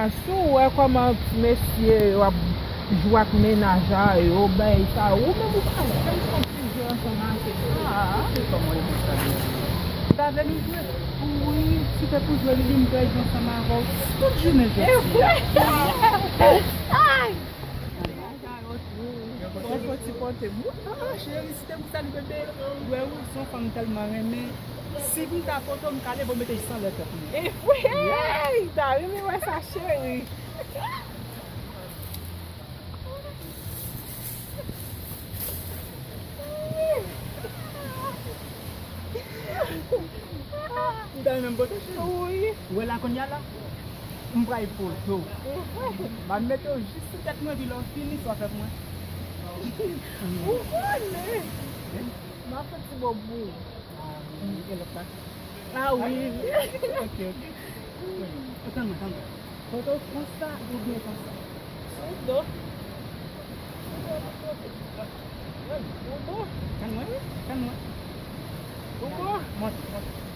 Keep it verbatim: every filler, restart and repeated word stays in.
Si w wè kòman ti mesye yo ap jwe ak mennaj a yo, bay sa, ou menm ou pa janm konn ki jwe ansanm avèk sa. Se kòman yo konn sa deja? Ou ta vle nou jwe? Wi, si te pou jwe, li di m pral jwe ansanm avè w tout jounen jodi a. Ay! Sa yo twou. Fò w fò ti pote m. Ah, cheri, si te pou sa, li bebe. Wè, ou se yon fanm m tèlman renmen. Si m ta pote w, m ka leve w mete l san lè tèt mwen. E wi, ta renmen wè sa, cheri. Ou ta renmen m pote w, cheri? Wi. Ou wè la kounye a la? M pral poze w. M ap mete w jis sou tèt mwen, epi lè w fini, sa w fè pou mwen? Ou konnen. M ap fè ti bò pou ou. Ah, e lòt la? Ah, wi. Ok, ok. Tann mwen, tann mwen. Foto konsa oubyen konsa? Sou do. Ou bon? Tann mwen, tann mwen. Ou bon? Monte, monte.